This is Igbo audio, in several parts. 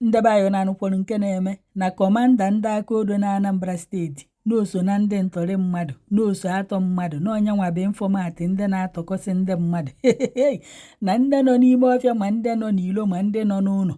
Ndị be anyị na-anụkwọrọ nke na-eme na commander ndị aka odo na Anambra Steeti n'oso na ndị ntọrị mmadụ, n'oso atọ mmadụ, n'ọnyanwa bụ informant ndị na-atọkọsị ndị mmadụ na ndị nọ n'ime ọfịa, ma ndị nọ n'ilo, ma ndị nọ n'ụlọ,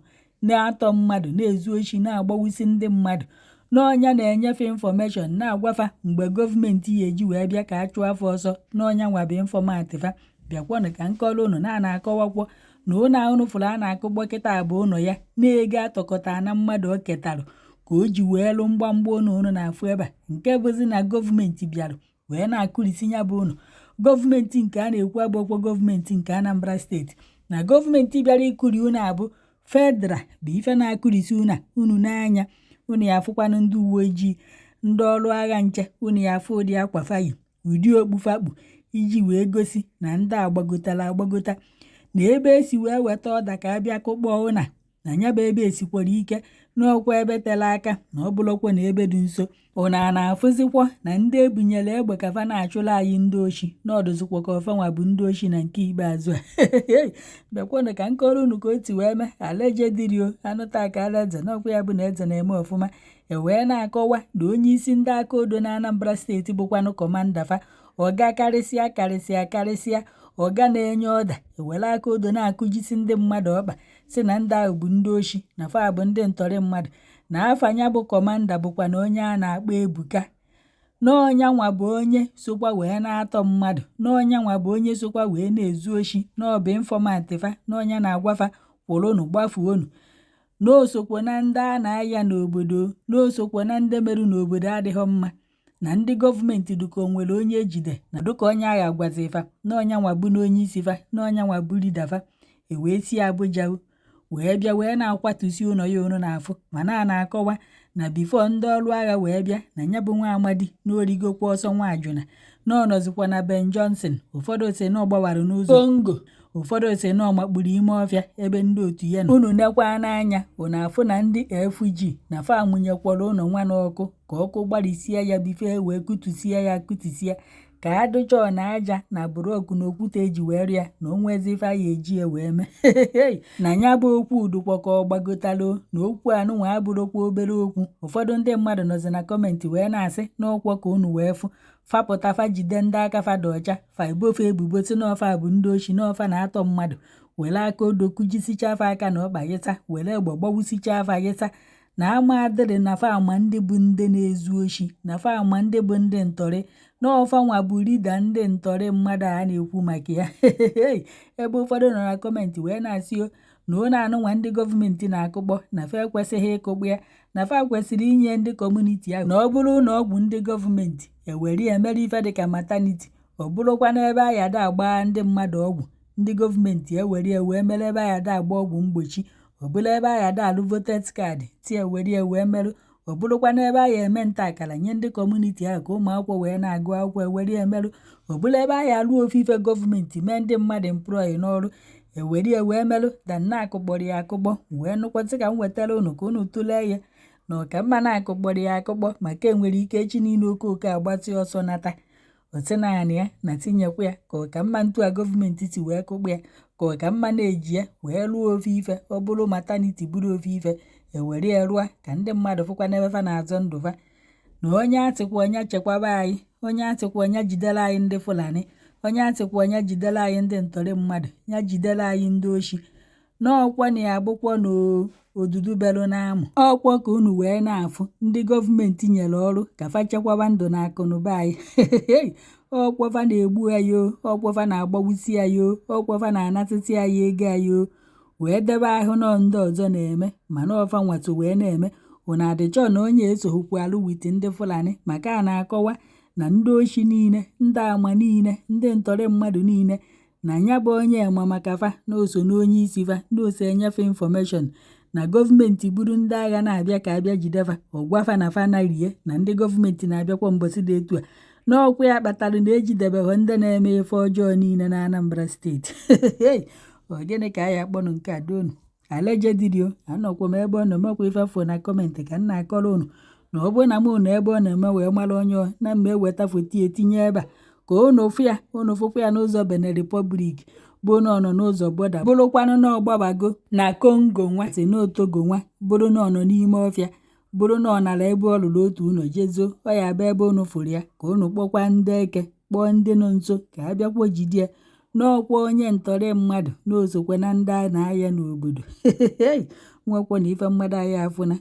na-atọ mmadụ, na-ezu oshi, na-agbawusi ndị mmadụ, n'ọnya na-enyefe information, na-agwafa mgbe gọọmenti ya eji wee bịa ka a chụọ afọ ọsọ, n'ọnyanwa bụ informant fa. Bịakwanụ ka nkọrọ unu na a na-akọwakwọ na ụlọ ahụ fụrụ a na-akụkpọ kịta bụ ụlọ ya na-ego atọkọta na mmadụ o ketarụ ka o ji wee lụ mgbamgba ụlọ unu na-afụ ebe a, nke bụzi na gọọmenti bịara wee na-akụrisi ya bụ ụlọ. Gọọmenti nke a na-ekwu abụọkwa gọọmenti nke Anambra Steeti, na gọọmenti bịara ịkụri ụlọ abụ federal bụ ife na-akụrisi ụlọ a. Unu n'anya unu ya afụkwanụ ndị uwe ojii, ndị ọrụ agha nche, unu ya afụ ụdị akwa fayi, ụdị okpu fakpu, iji wee gosi na ndị agbagotara agbagota na ebe esi wee weta order ka abịa kụkpọọ ụna na ya bụ ebe esikwara ike n'ọkwa ebe tere aka, na ọ bụrụkwa na ebe dị nso. Ụna a na-afụzikwa na ndị ebunyere egbe ka fa na-achụla anyị ndị oshi n'ọdụzikwa ka ọfanwa bụ ndị oshi na nke ikpeazụ a. Bịakwanụ ka nkọrọ unu ka o ti wee mee allegedly o anụta aka eze n'ọkwa ya bụ na eze na-eme ọfụma. E wee na-akọwa na onye isi ndị aka odo na Anambra Steeti bụkwanụ commander fa, ọga karịsịa karịsịa karịsịa, ọga na-enye order, ewere aka odo na-akụjisi ndị mmadụ ọkpa, si na ndị ahụ bụ ndị oshi, na fa bụ ndị ntọrị mmadụ, na afa ya bụ commander bụkwa na onye a na-akpọ Ebuka, n'ọnyanwa bụ onye sokwa wee na-atọ mmadụ, n'ọnyanwa bụ onye sokwa wee na-ezu oshi, n'ọbụ informant fa, n'ọnya na-agwafa kwụrụnụ gbafuonu, n'osokwo na ndị a na-aya n'obodo, n'osokwo na ndị merụ n'obodo adịghị mma, na ndị gọọmenti dịka o nwere onye ejide na dịka onye agha gwazi fa n'ọnyanwa bụ na onye isi fa, n'ọnyanwa bụ leader fa. Ewee si Abuja wee bịa wee na-akwatusi ụlọ ya unu na-afụ, mana a na-akọwa na before ndị ọrụ agha wee bịa, na ya bụ nwa amadi n'origokwa ọsọ nwa ajụna, na ọ nọzikwa na Ben Johnson. Ụfọdụ si na ọ gbawara n'ụzọ Kongo, ụfọdụ si na ọ makpuru ime ọfịa ebe ndị otu ya nọ. Unu nekwa n'anya unu afụ na ndị FG na fa mụnyekwara ụlọ nwa n'ọkụ ka ọkụ gbarisie ya bife wee kutusie ya kutusie ka adụchọ na aja na block na okwute eji wee rịa na onwezi ife a ya eji ya wee mee. Na ya bụ okwu dụkwa ka ọ gbagotalụ, na okwu anụnwa abụrụkwa obere okwu. Ụfọdụ ndị mmadụ nọzi na comment wee na-asị n'ọkwọ ka unu wee fụ fapụta fa jide ndị aka fa dị ọcha, fa ebofe ebubo si n'ọfa bụ ndị oshi, n'ọfa na-atọ mmadụ, were aka odo kụjisicha afa aka na ọkpa yịta, were egbe gbawusicha afa yịta, na ama adịrị na fa ama ndị bụ ndị na-ezu oshi, na fa ama ndị bụ ndị ntọrị, n'ọfa nwa bụ leader ndị ntọrị mmadụ a na-ekwu maka ya. Ebe ụfọdụ nọ na comment wee na-asị o na ụlọ anụnwa ndị gọọmenti na-akụkpọ na fa ekwesịghị ịkụkpọ ya, na fa kwesịrị inye ndị community ahụ, na ọ bụrụ na ọgwụ ndị gọọmenti ewere ya mere ife dịka maternity, ọ bụrụkwa n'ebe a yada agba ndị mmadụ ọgwụ, ndị gọọmenti ewere ya wee mere ebe a yada agba ọgwụ mgbochi, ọ bụrụ ebe a yada alụ voters card ti ewere ya wee merụ, ọ bụrụkwa n'ebe a ya eme nta akara nye ndị community ahụ ka ụmụ akwụkwọ wee na-agụ akwụkwọ ewere ya merụ, ọ bụrụ ebe a ya alụ ofufe gọọmenti mee ndị mmadụ employ n'ọrụ ewere ya wee merụ dan na-akụkpọrọ ya akụkpọ. Wee nụkwasị ka m wetara unu ka unu tụlee ya na ọkamma na-akụkpọrọ ya akụkpọ, maka enwere ike echi niile okooko agbatị ọsọ nata osi naanị ya na tinyekwa ya, ka ọkamma ntu a gọọmenti si wee kụkpọ ya, ka ọkamma na-eji ya wee lụọ ofe ife, ọ bụrụ maternity, bụrụ ofe ife ewere ya rụọ ka ndị mmadụ fụkwa n'ebe fa na-azọ ndụ fa. Na onye atịkwa onye chekwaba anyị, onye atịkwa onye jidere anyị ndị Fulani, onye atịkwa onye jidere anyị ndị ntọrị mmadụ, ya jidere anyị ndị oshi, n'ọkwa na ya abụkwọ na odudu belụ na-amụ ọkwọ ka unu wee na-afụ ndị gọọmenti nyere ọrụ ka fa chekwaba ndụ na akụ na ụba anyị. Ọkwọ fa na-egbu anyị o, ọkwọ fa na-agbawusi anyị o, ọkwọ fa na-anatịtị anyị ego anyị o, wee debe ahụ nọ ndị ọzọ na-eme, mana ọfa nwato wee na-eme. Unu adịchọ na onye esoghịkwa alụ with ndị Fulani, maka a na-akọwa na ndị oshi niile, ndị ama niile, ndị ntọrị mmadụ niile, na ya bụ onye ma maka fa na oso n'onye isi fa, na ose enyefe information na gọọmenti buru ndị agha na-abịa ka abịa jide fa, ọgwa fa na fa narie na ndị gọọmenti na-abịakwa mbọsị dị etu a, n'ọkwa ya kpatara na ejidebeghị ndị na-eme ife ọjọọ niile na Anambra Steeti. Ọ gịnị ka a ya akpọnụ nke a donu allegedly o? Anọkwa m ebe ọ na-emekwa ife fo na comment ka m na-akọrọ unu, na ọ bụrụ na m nọ ebe ọ na-eme wee mara onye na mma eweta foto etinye ebe a ka unu fụ ya, unu fụkwa ya n'ụzọ Benin Republic. Bụ na ọ nọ n'ụzọ border, bụrụkwanụ na ọ gbabago na Congo nwa, si na Togo nwa, bụrụ na ọ nọ n'ime ọfịa, bụrụ na ọ nara ebe ọ lụrụ otu ụlọ jezo. Ọ ya bụ ebe unu fụrụ ya, ka unu kpọkwa ndị eke, kpọọ ndị nọ nso ka a bịakwa jide ya n'ọkwa onye ntọrị mmadụ, na osokwe na ndị a na-aya n'obodo. Nwekwa na ife mmadụ aya afụna.